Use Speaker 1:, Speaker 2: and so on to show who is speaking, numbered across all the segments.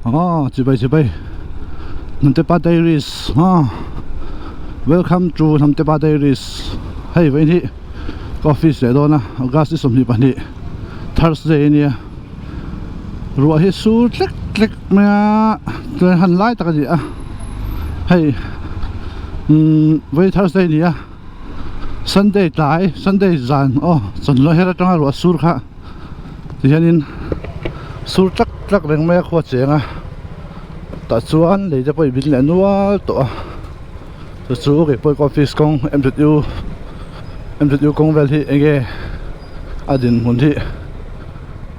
Speaker 1: Aw chibai chibai Hnamtepa Dairies aw welcome to Hnamtepa Dairies hei vawiin hi ka office leh dawn a August ni 22 Thursday a nia ruah hi sur tlek tlek mai a chuan han lai tak a ni a hei umm vawiin Thursday a ni a Sunday tlai Sunday zan aw chawhnu her atanga ruah sur kha. Tihianin sur tlak tlak reng mai a khua cheng a tah chuan lei te pawh i bin leh nual tawh a chu chu keipawh ka office kawng M_Z_U M_Z_U kawng vel hi eng nge a dinhmun hi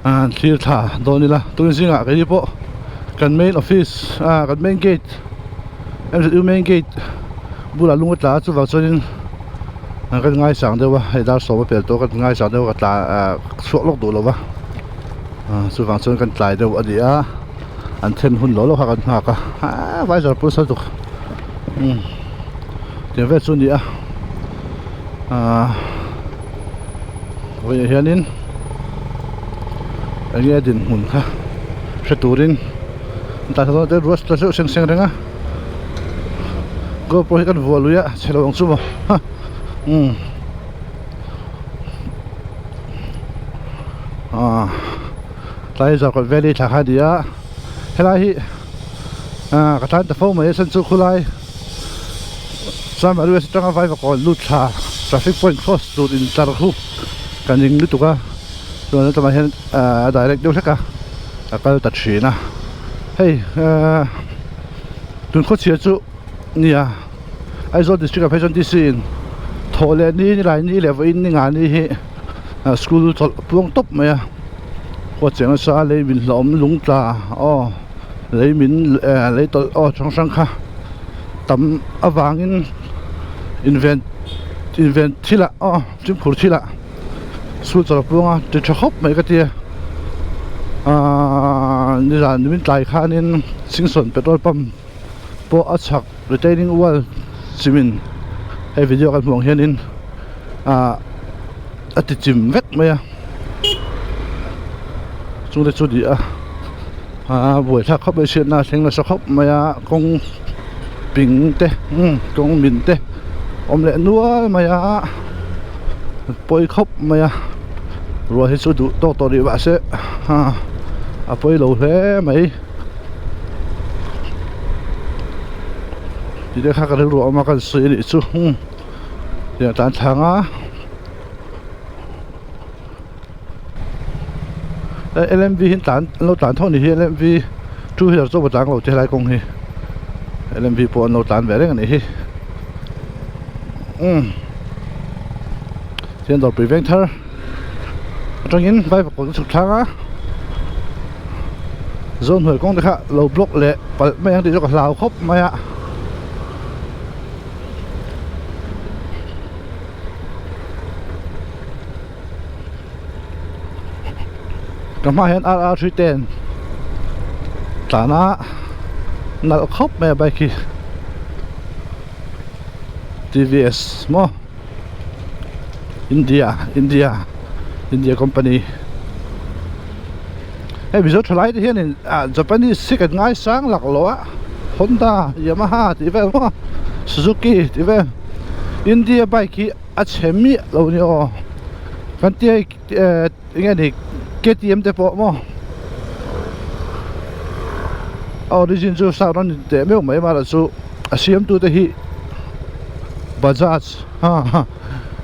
Speaker 1: ah thlir thla dawn ila tun zingah keini pawh kan main office ah kan main gate M_Z_U main gate bulah lung a tla a chuvang chuanin. Kan ngaisang deuh a hei dar sawm a pel tawh a kan ngaisang deuh a ka tla ah chhuak lawk duh lo va ah chuvang chuan kan tlai deuh a ni a an then hun lo lo kha kan nghak a ah vai zar pawh nasa lutuk umm tiang vel chu a ni a ah vawiinah hianin eng nge dinhmun kha hre turin an tlai thla dawn a ruat ta seng seng reng a. Goal pawh hi kan vuah lui a chhe lo ang chu maw ha umm ah tlai zarkawt valley thla kha a ni a helai hi ah ka tlan ta fo mai a chhan chu khulai chuan mahni atanga vaivakawn lut thla traffic point cross tur in tlar khu ka ning lutuk a chuan a tlawmah hian ah a direct deuh hlek a a kal ta thin a hei ah. Tun khawchhia chu nia Aizawl district ah phei chuan D_C in thawh leh ni ni lai ni leh vawiin ni nga ni hi school chawlh a puang tawp mai a khaw cheng nasa lei min hlawm lung tla aw lei min eh lei tawlh aw hrang hrang kha tam avangin inven inven thil ah aw fimkhur thil ah school chawlh a puang a ti tha khawp mai ka tia ahh nizan min tlai khanin Singsawn petrol pump pawh a chhak retaining wall chimin hei video kan hmuh ang hianin ahh a ti chim vek mai a chung te chu ni a ahh buaithlak khawp mai hriatna a thleng nasa khawp mai a kawng ping te umm kawng min te awm leh nual mai a pawi khawp mai a ruah hi chu duh tawk tawh rih mahse a pawi lo hle mai tih te kha ka rilru a awm a ka sawi a nih chu umm tiang tlan thlang a L_M_V hi an tlan an lo tlan tho a ni hi L_M_V two wheeler chu a tlang lo ti helai kawng hi L_M_V pawh an lo tlan ve reng a nih hi umm chuan dawrpui veng thar atangin vaivakawn a chhuk thlang a zawnhnuai kawng te kha lo block leh palh mai ang tih chu ka hlau khawp mai a. Ka hmaah hian R R 310 tlan a nalh khawp mai a bike hi T V S maw India India India company hei mizo thalai te hianin ah Japanese hi kan ngaisang lak lo a Honda Yamaha tih vel maw Suzuki tih vel India bike hi a chhe miah lo ni aw kan tia hei eh eng nge ni K_T_M te pawh maw a origin chu south a ni teh meuh mai amaherawh chu a siam tu te hi Bajaj ha ha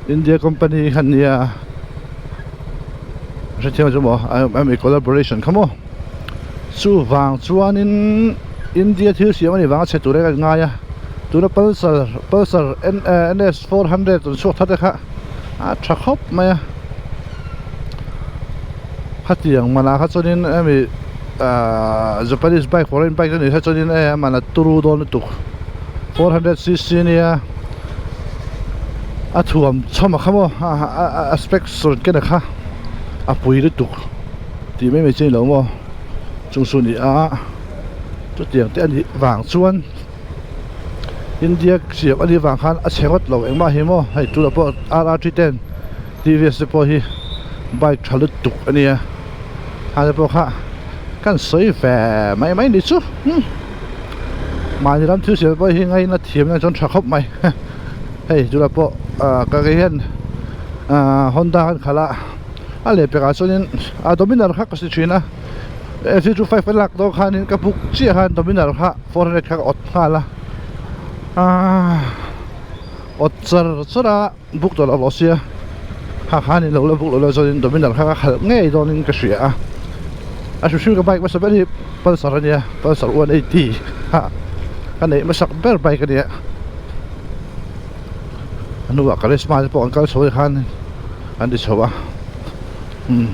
Speaker 1: India company kha nia hrethiam chu maw a collaboration kha maw chuvang chuanin India thil siam a nih vanga chhe tur hi ka ngai a tuna Pulsar Pulsar N N_S 400 rawn chhuak thar te kha a tha khawp mai a khatiang manah kha chuanin hemi ahh Japanese bike foreign bike a nih kha chuanin hei a man a turu dawn lutuk 400 cc ania a thuam chhawm a kha maw a specs rawn ken a kha a pui lutuk. Tih mai mai chu a ni lo maw chung chu a ni a chutiang te a nih vang chuan India siam a nih vang khan a chhe ngawt lo engmah hi maw hei tunah pawh R R 310 T V S te pawh hi bike tha lutuk a nia a te pawh kha. Kan sawi ve mai mai ni chu umm mahni ram thil siam pawh hi ngaina thiam na chuan tha khawp mai hei chulai pawh ah ka kei hian ah Honda kan khalh a a leh pekah chuanin a Dominar kha ka si thin a F C 25 ka lak dawn khanin ka book chiah khan Dominar kha 400 kha ka awt nghal a ah awt char char a. Book tawh loh sia ha khan in lo la book loh la chuanin Dominar kha ka khalh ngei dawnin ka hria a a hrim hrim ka bike hmasa ber hi Pulsar a nia Pulsar 180 ha ka neih hmasak ber bike a nia a hnuah Karizma te pawh an kal chho ah khan an ti chho a umm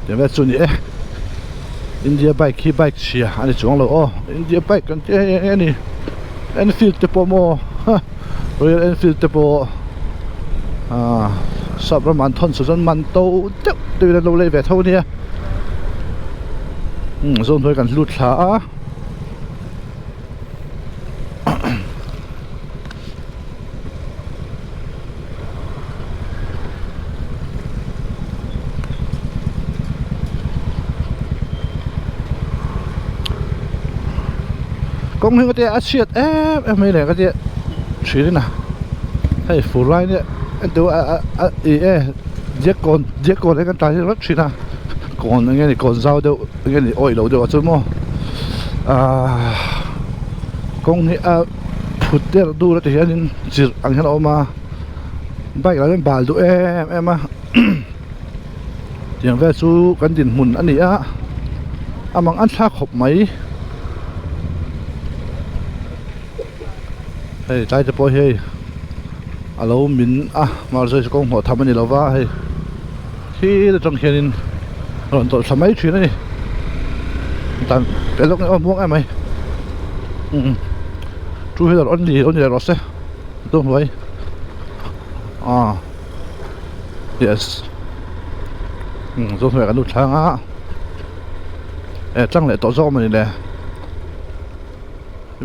Speaker 1: tiang vel chu a ni e India bike hi bike chhia a ni chuang lo aw India bike kan tih hei eng nge ni Enfield te pawh maw ha. Royal Enfield te pawh ah sap ram an thawn chu chuan man to deuh deuhin an lo lei ve tho ania umm zawn hnuai kan lut thla a Kawng hi ka tia a chhiat em em mai le ka tia thin in a hei fur lai nia entu a a a ih e diak kawn diak kawn hi kan tlai ringawt thin a kawn eng nge ni kawn zau deuh eng nge ni awih lo deuh ah chuan maw ahh kawng hi a phut der dur a ti hianin chirh ang hian a awm a bike lah hian bal duh em em a. Tiang vel chu kan dinhmun a ni a a mang an thlak khawp mai hei tlai te pawh hi hei a lo min a mahse chu kawng hnawh tham a ni lo va hei thil atang hianin a rawn tawlh thla mai thin a ni tan pe lawk aw muang em mai umm two wheeler only lo ni leh rawh se chu hnuai ah. Yes umm chu hnuaiah kan lut thlang a eh tlang leh tawh zawk mawni le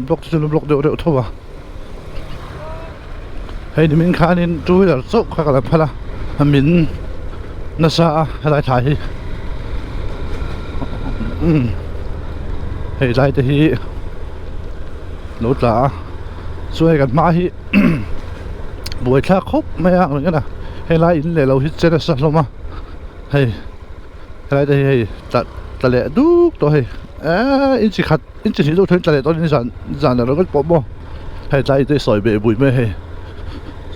Speaker 1: block te chu block deuh reuh tho a hei nimin khanin two wheeler chauh kha ka la phal a min nasa a helai thla hi umm hei lai te hi lo tla a chuan hei kan hma hi. Buaithlak khawp mai a ang reng a helai in leh lo hi che nasa hlawm a hei helai te hi hei tla tla leh duk tawh hei eee inchi khat inchi hnih deuh thleng tla leh tawh nizan nizan lo ringawt pawh maw hei tlai te sawi beh bui mai hei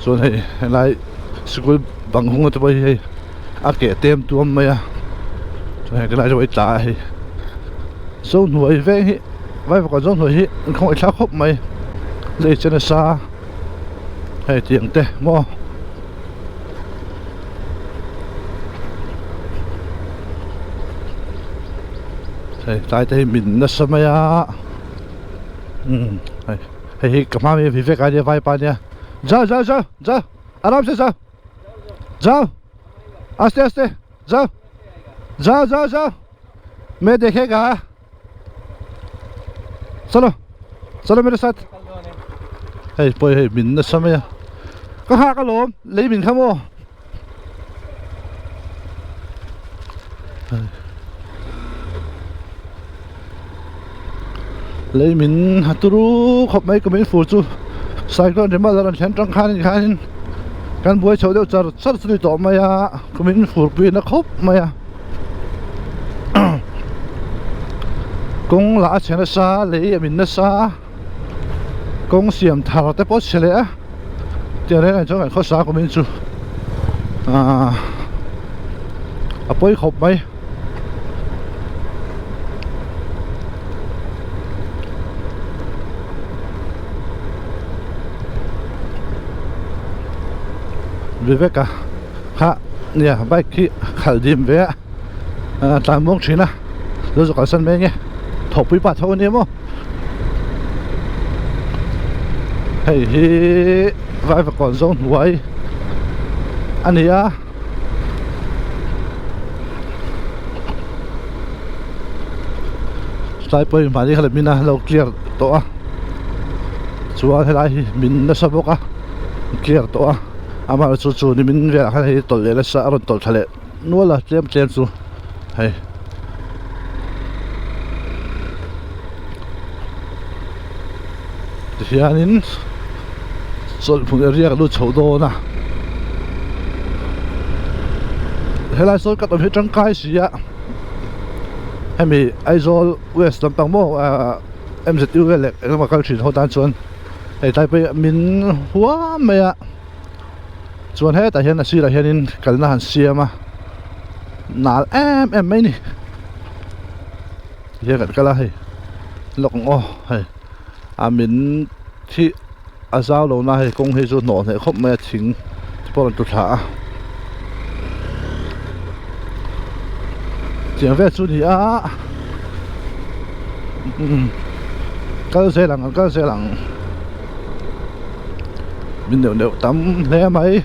Speaker 1: chuan hei helai sikul bang hung te pawh hi hei a keh tem tuam mai a chuan hei helai te pawh hi tla a hei Zohnuai veng hi Vaivakawn Zohnuai hi an khawngaih thlak khawp mai lei che nasa hei tiang te maw hei tlai te hi min nasa mai a umm hei hei hi ka hma mi vivek a nia vaipa ania ja ja ja ja aram se ja ja aste aste ja ja ja ja मैं देखेगा चलो चलो मेरे साथ hei pawh hei min nasa mai a ka nghak alawm lei min kha maw lei min ha turu khawp mai ka min fur chu cyclone rimal a rawn thlen tang khan khanin kan buai chho deuh char char chu ni tawh mai a ka min fur pui na khawp mai a. Kawng lah a chhe nasa lei a min nasa kawng siam thar te pawh a chhe leh a tiang reng ah chuan kan khawsa kum in chu ahh a pawi khawp mai. Vivek a. Kha nia bike hi khalh dim ve a ah tlan muang thin a chu chu kalsan mai ange thawhpui pa tho ania maw hei hi vaivakawn zawng hnuai a ni a tlai pawhin mahni kha min a lo clear tawh a chuan helai hi min nasa bawk a clear tawh a. Amaherawh chu chu nimin velah khan hei tawlh leh nasa a rawn tawlh thla leh nual a tlem tlem chu hei Tihianin chawlhhmun area ka lut chho dawn a helai sawi ka awm hi tangkai si a hemi Aizawl west lampang maw ahh M_Z_U vel leh eng emaw kal thin ho tan chuan hei tlai pawh hi min huam mai a chuan hetah hian a sirah hianin kalna han siam a nal em em mai a ni tihian kan kal a hei lawk ang aw hei. A min hi a zau lo na hei kawng hi chu hnawh hneh khawp mai a thing te pawh a rawn tlu thla a tiang vel chu a ni a umm kal zel ang kal zel ang min neuh neuh tam hle mai.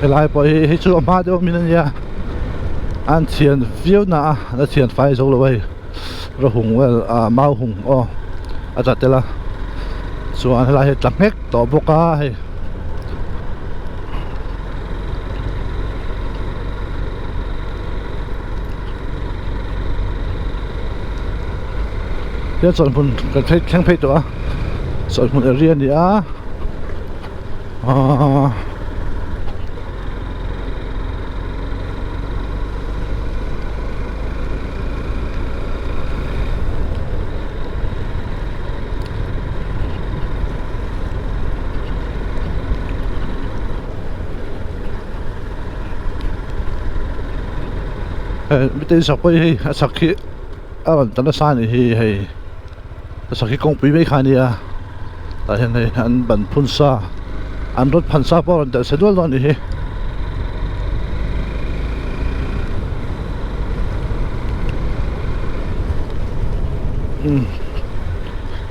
Speaker 1: Helai pawh hi hei chu a hma deuh min ania an thian viau na a an thian fai zo lo a hei rawhung vel ah mau hung aw a tla tel a chuan helai hi a tla nghek tawh bawk a hei. He chawlhhmun kan phei thleng phei tawh a chawlhhmun area a ni a ahh mite in sak pawh hi hei a chhak hi a rawn ta nasa a nih hi hei a chhak hi kawngpui mai kha a nia tah hian hei an ban phun sa an rawt phan sa pawh a rawn telh chhe dual dawn a nih hi.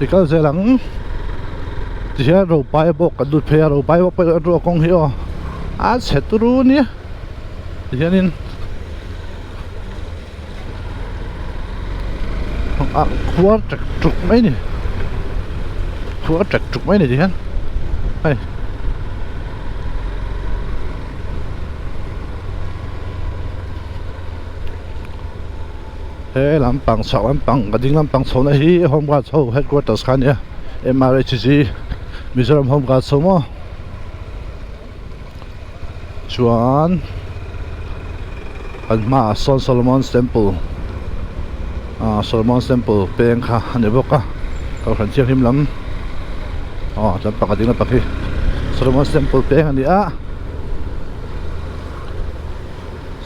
Speaker 1: I kal zel ang tihian ropai bawk kan lut phei a ropai bawk pawh an ruah kawng hi aw a chhe turu nia tihianin ah khuar ṭek ṭuk mai a ni khuar ṭek ṭuk mai a ni tihian hei. He lampang chhak lampang ka ding lampang chho na hi home guard ho headquarters kha a nia M_R_H_G Mizoram home guard ho maw chuan kan hmaah sawn Solomon's temple ah Solomon's temple peng kha a ni bawk a kohhran thianghlim lam aw lampang a ding lampang hi Solomon's temple peng a ni a.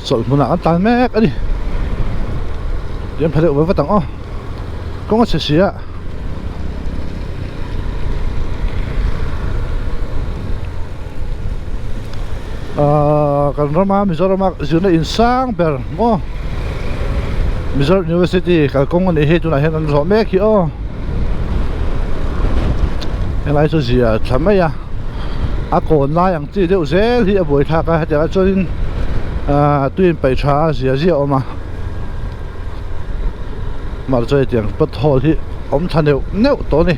Speaker 1: Chawlh hmunah an tan mek a ni Lian pha deuh ve vat ang aw kawng a chhe si a ahh kan rama Mizorama zirna in sang ber maw Mizoram University kalkawng a nih hi tunah hian an zawh mek hi aw helai chu zia tha mai a. A kawn lai ang chi deuh zel hi a buaithlak a hetiang ah chuanin ahh tui in paih tha a zia zia a awm a mahse chuan hetiang pothole hi awm thla neuh neuh tawh a ni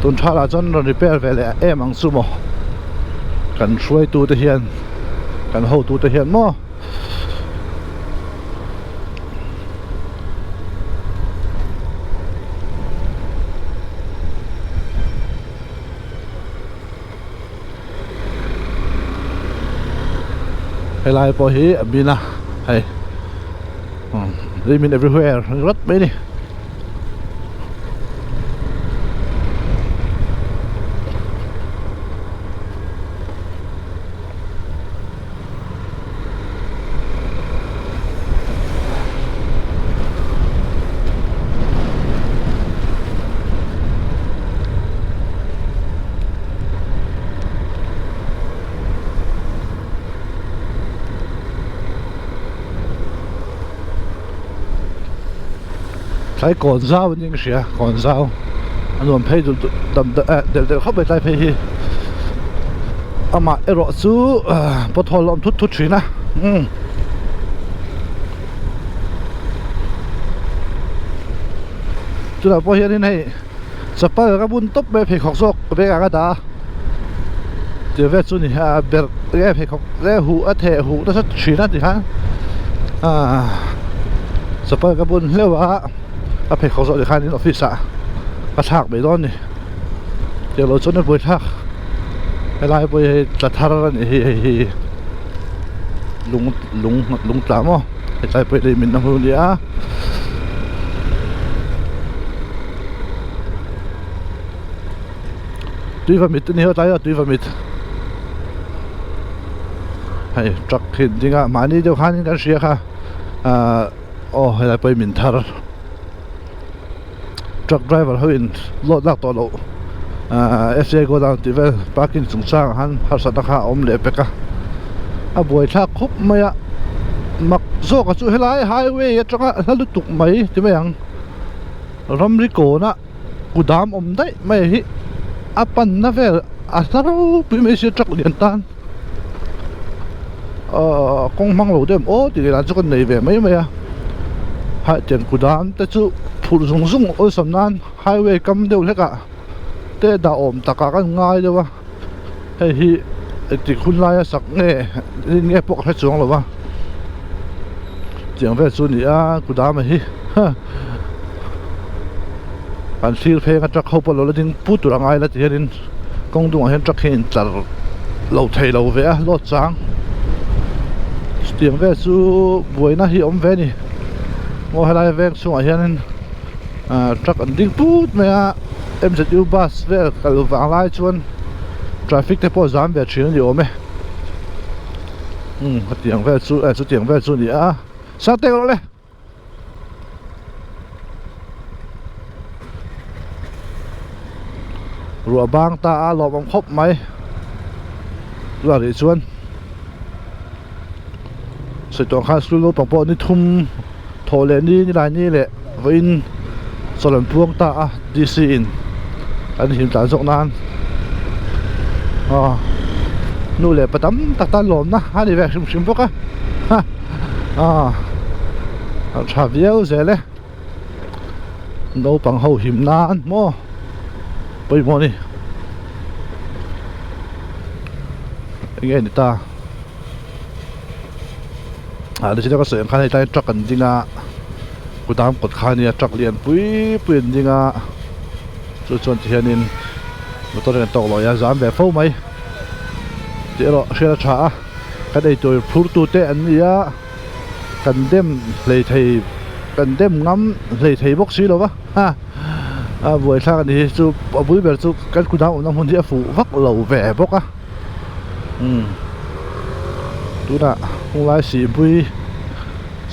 Speaker 1: tun tha lah chuan rawn repair ve leh em ang chu maw kan hruaitu te hian kan hotu te hian maw. Helai pawh hi a bin a hei umm min everywhere ringawt mai a ni. Tlai kawn zau a nia ka hria kawn zau a nuam phei duh duh dam eh delh delh khawp mai tlai phei hi amah erawh chu pothole a awm thut thut thin a umm chutah pawh hianin hei chapal ka bun tawp mai a pheikhawk zawk ka bag ah ka dah a. Tih vel chu ni a berh nge pheikhawk nge huh a theh huh nasa thin a ti khan ahh chapal ka bun hleuh a a pheikhawk zawh ni khanin office ah ka thlak mai dawn a ni tih loh chuan a buaithlak helai pawh hi hei tla thar a nih hi hei hi lung lung lung tla maw hetlai pawh hi lei min a hmu nia. Tui va mit a ni tlai a tui va mit hei truck hi an ding a mahni deuh khanin kan hria kha ahh aw helai pawh hi min thar truck driver ho in load lak tawh loh ahh F C I go down tih vel parking chung changah khan harsatna kha a awm leh pek a a buaithlak khawp mai a mak zawk a chu helai highway atanga hla lutuk mai ti mai ang ramri kawn a. Kudam awm daih mai hi a panna vel a hla ropui mai sia truck lian tan ahh kawng hmang lo deuh em aw tih leh chu kan nei ve mai mai a hetiang kudam te chu phurh zung zung awlsam nan highway kam deuh hlek ah te dah awm takah kan ngai deuh a hei hi engtik hun laia sak nge nge pawh ka hre chuang lo va tiang vel chu a ni a kudam a hi. An thlir pheng a truck ho pawh lo la ding put tur a ngai la ti hianin kawng dungah hian truck hi a intlar lo thei lo ve a load chang chutiang vel chu buaina hi a awm ve a ni maw helai veng chhungah hianin ah truck an ding put mai a m z u bus vel kal vang lai chuan traffic te pawh a zam ve thin a ni awm e umm hetiang vel chu eh chutiang vel chu a ni a sang tek rawh le. Ruah bang ta a lawm awm khawp mai chutah rih chuan sawi tawh ang khan school naupang pawh ni thum thawh leh ni nilai ni leh vawiin chawlh an puang ta a D C in an him tlan zawk nan aw nu leh pa tam tak tan lawmna a ni ve hrim hrim bawk a ha. A a tha viau zel e naupang ho him nan maw pawimawh a ni enge ni ta ah nichina ka sawi ang khan hei tlai truck an ding a kudam kawt kha a nia truck lian pui pui an ding a chu chuan ti hianin motor hian tawk lawih a zam ve fo mai tih erawh hriat a tha a. Kan eitur phur tute an ni a, kan dem hlei thei kan dem ngam hlei thei bawk si lo va ha a buaithlak a ni hi chu a bul ber chu kan kut ang awmna hmun hi a fuh vak lo ve bawk a umm tunah hunglai sihhmui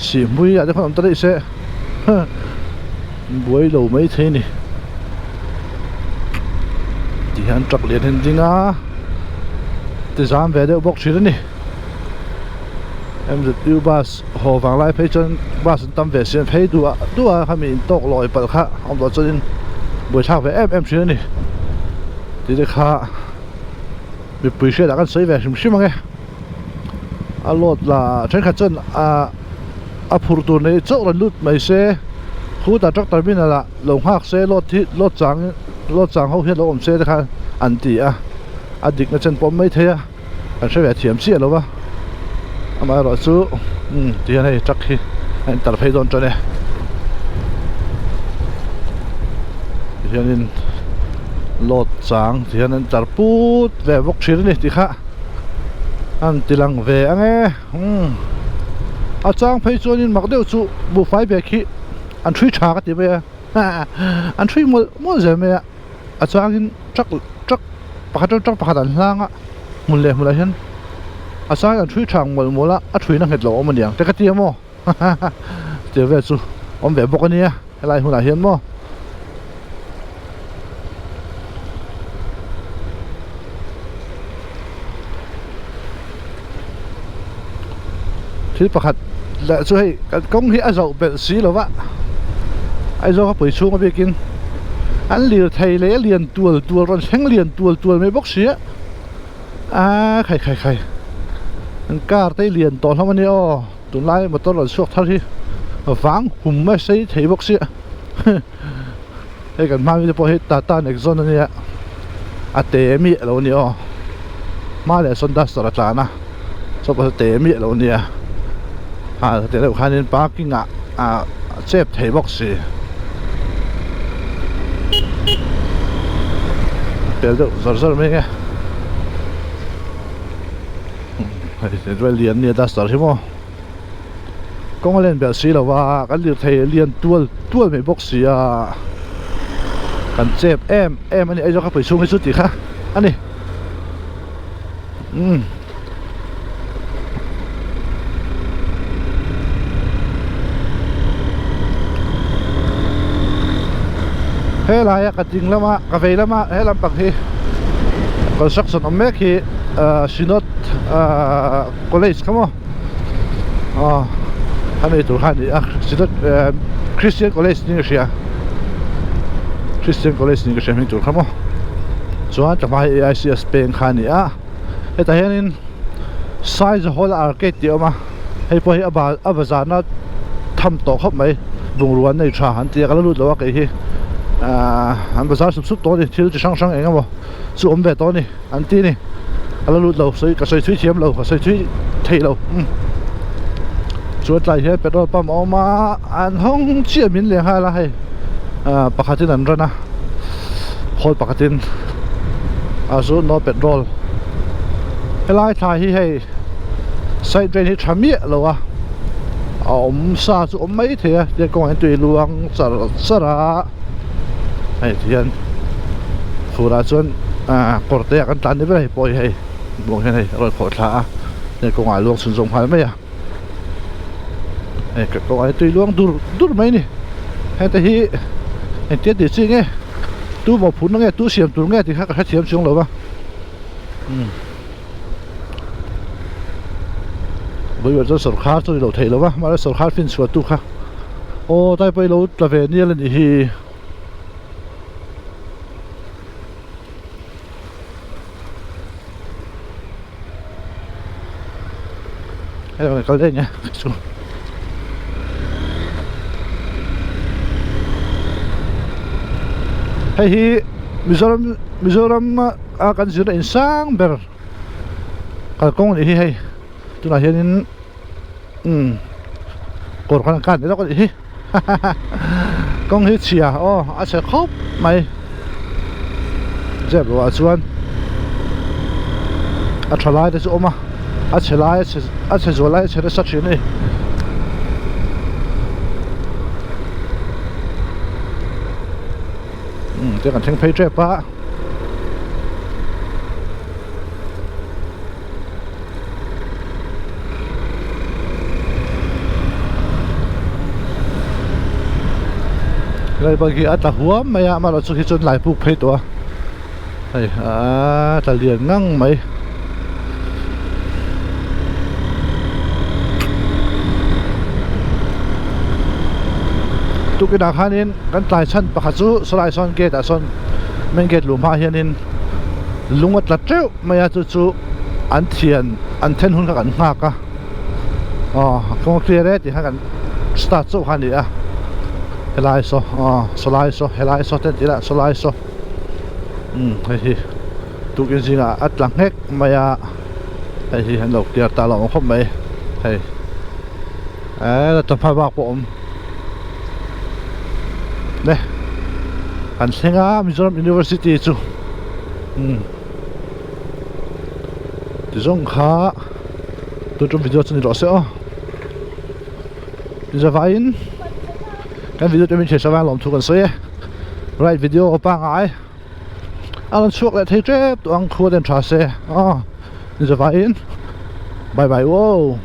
Speaker 1: sihhmui ah te khawn awm ta daih se buai lo maithei a ni ti hian truck lian hi an ding a ti zam ve deuh bawk thin a ni M Z U bus haw vang lai phei chuan bus an tam ve si an phei duah duah a khami intawk lawi palh kha a awm tawh chuanin buaithlak ve em em thin a ni tih te kha mipui hriatah kan sawi ve hrim hrim ang e a load la thenkhat chuan ah a phur tur nei chauh rawn lut mai se khutah truck terminal ah lo nghak se load hi load chang load chang ho hian lo awm se te khan an ti a a dikna chen pawh mai thei a kan hre ve thiam chiah lo va amaherawh chu umm ti hian hei truck hi a intar phei dawn tan e ti hianin load chang ti hian an tar put ve bawk thin a ni tih kha an ti lang ve ang e. Umm a chang phei chuanin mak deuh chu buhfai bag hi an hrui tha ka ti mai a an hrui mawlh mawlh zel mai a a changin truck truck pakhat atang truck pakhat an hlang a hmun leh hmunah hian a changin an hrui tha ang mawlh mawlh a a thuina nghet lo a awm a niang te ka ti a maw tia vel chu awm ve bawk a nia helai hunah hian maw. Thil pakhat leh chu hei kan kawng hi a zoh belh si lo va Aizawl khawpui chhung a bikin an lirthei leh a lian tual tual rawn thleng lian tual tual mai bawk si a aaa khai khai khai an car te hi lian tawh hlawm a nia aw tunlai motor rawn chhuak thar hi vang hum mai sei thei bawk sia hei kan hma mi te pawh hi Tata Nexon a nia a te mi a lo ni aw. Hma leh sawn duster a tlan a saw pawh saw te miah lo ania ah hetiang deuh khanin parking ah ah chep thei bawk si a pel deuh zawr zawr mai nge hei hei lian ania duster hi maw kawng a len belh si lo a kan lirthei a lian tual tual mai bawk si a kan chep em em a ni Aizawl khawpui chhung hi chu tih kha a ni umm helai a ka ding lama ka vei lama he lampang hi construction awm mek hi ahh synod ahh college kha maw aw a nei tur kha a ni a synod christian college niin ka hria christian college niin ka hria hming tur kha maw chuan ka hma hi A_I_C_S peng kha a ni a hetah hianin Saizahawla arcade tih a awm a hei pawh hi a ba a bazarna tham tawh khawp mai bungrua an nei tha an ti a ka la lut lo a kei hi ahh an bazar sup sup tawh a ni thil chi hrang hrang eng emaw chu awm ve tawh a ni. An ti ni a la lut lo sawi ka sawi thui thiam lo ka sawi thui thei lo umm chuan tlai hian petrol pump a awm a an hawng chiah min leh nghal a hei ah pakhatin an run a hall pakhatin a chu no petrol helai thla hi hei side drain hi tha miah lo a a awm sa chu awm mai thei a tiang kawngah hian tui luang char char a. Hei ti hian furah chuan ahh kawr te ah kan tlan ni ber a hei pawh hi hei buang hian hei a rawn khawh thla a hei kawngah a luang chhun zawm nghal mai a hei kawngah hian tui luang dur dur mai a ni hengte hi engtia tih chi nge tu mawhphurhna nge tu siam tur nge tih kha ka hrethiam chuang lo va umm vawiin chuan sawrkhar chu a ni lo thei lo va mahse sawrkhar finchhuah tu kha. Aw tlai pawh i lo tla ve nial a nih hi. Hei rawn kal daih nia chu. Hei hi Mizoram Mizoram a kan zirna in sang ber kalkawng a nih hi hei tunah hianin. Umm kawr khan an khan lawk a nih hi kawng hi chhia aw a chhe khawp mai zep loh ah chuan a tha lai te chu a awm a a chhe lai a chhe zual lai a chhe nasa thin a ni umm tiang kan thleng phei tep a. Lai bak hi a tla huam mai a amaherawh chu khi chuan lai puk phei tawh a hei aaa tla lian ngang mai. Tukinah khanin kan tlai chhan pakhat chu sawlai sawn gate ah sawn main gate luh hma hianin lung a tla teuh mai a chu chu an thian an then hun kha kan nghak a aw kawng a clear e tih kha kan start chauh kha a ni a helai saw aw sawlai saw helai saw te an tih lah sawlai saw umm hei hi tukin zingah a tla nghek mai a hei hi an lo clear ta lo ang khawp mai hei eee la tla hma bak pawh a awm ne kan thleng a Mizoram University chu umm. Ti zawng kha tun tum video chu ni rawh se aw zavaiin kan video te min hriat sa vang lawm thu kan sawi e right video pangai a rawn chhuak leh thei tep tawh ang khua ten tha se aw zavaiin bye bye uo.